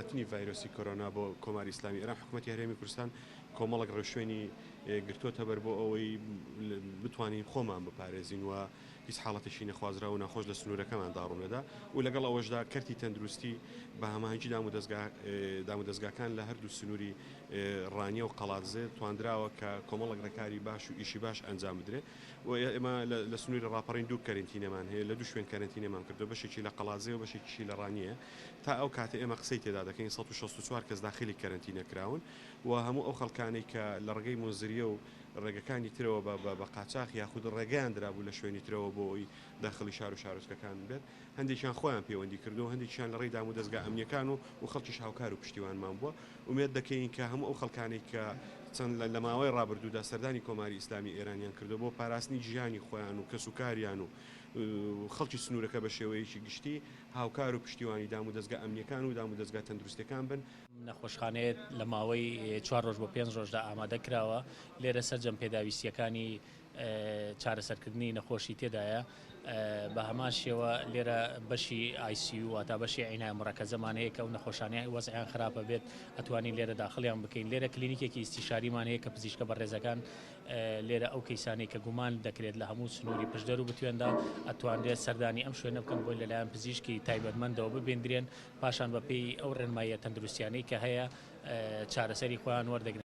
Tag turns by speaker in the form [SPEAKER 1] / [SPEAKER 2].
[SPEAKER 1] هاتنی ڤایرۆسی کۆرۆنا بۆ کۆماری ئیسلامی ئێران، حکوومەتی هەرێمی کوردستان کۆمەڵێک ڕێوشوێنی گرتووەتە بەر بۆ ئەوەی بتوانین خۆمان بپارێزین و هیچ حاڵەتێکی نەخوازراو و ناخۆش لە سنوورەکەماندا ڕوونەدا و لەگەڵ ئەوەشدا کەرتی تەندروستی بە هەماهەنگی دامودەزگاکان لە هەردوو سنووری ڕانیە و قەڵادزێ تواندراوە کە کۆمەڵێک ڕێکاری باش و ئیشی باش ئەنجام بدرێت و ئێمە لە سنووری ڕاپەڕین دوو کەرەنتینەمان هەیە لە دوو شوێن کەرەنتینەمان کردووە بەشێکی لە قەڵادزێ و بەشێکیشی لە ڕانیەیە تا ئەو کاتە ئێمە قسەی تێدا دەکەین 164 کەس داخلی کەرەنتینە کراون و هەموو ئەو خەڵکانەی کە لە ڕێگەی مونزریە و ڕێگەکانی ترەوە بە بە قاچاخ یاخود ڕێگەیان درابوو لە شوێنی ترەوە بۆ ئەوەی داخڵی شار و شارۆچکەکان بێت، هەندێکیان خۆیان پەیوەندی کردووە و هەندێکیشیان لە ڕێی دامودەزگا ئەمنییەکان و و خەڵکیش هاوکار و پشتیوانمان بووە. ئومێد دەکەین کە هەموو ئەو خەڵکانەی کە چەند لە ماوەی ڕابردوودا سەردانی کۆماری ئیسلامی ئێرانیان کردووە بۆ پاراستنی ژیانی خۆیان و کەسوکاریان و خەڵکی سنوورەکە بە شێوەیەکی گشتی هاوکار و پشتیوانی دامودەزگا ئەمنییەکان و دامودەزگا تەندروستییەکان بن.
[SPEAKER 2] نەخۆشخانەیە لە ماوەی چوار ڕۆژ بۆ پێنج ڕۆژدا ئامادە کراوە، لێرە سەرجەم پێداویستییەکانی چارەسەرکردنی نەخۆشی تێدایە، بە هەمان شێوە لێرە بەشی ICU واتا بەشی عینایە مڕەکەزەمان هەیە کە ئەو نەخۆشانەی وەزعیان خراپە بێت ئەتوانین لێرە داخڵیان بکەین، لێرە کلینیکێکی ئیستیشاریمان هەیە کە پزیشکە بەڕێزەکان لێرە ئەو کەیسانەی کە گومان دەکرێت لە هەموو سنووری پشدەر و بتوێندا ئەتوانرێت سەردانی ئەم شوێنە بکەن بۆی لەلایەن پزیشکی تایبەتمەندەوە ببیندرێن پاشان بەپێی ئەو ڕێنماییە تەندروستیانەی کە هەیە چارەسەری خۆیان وەردەگرن.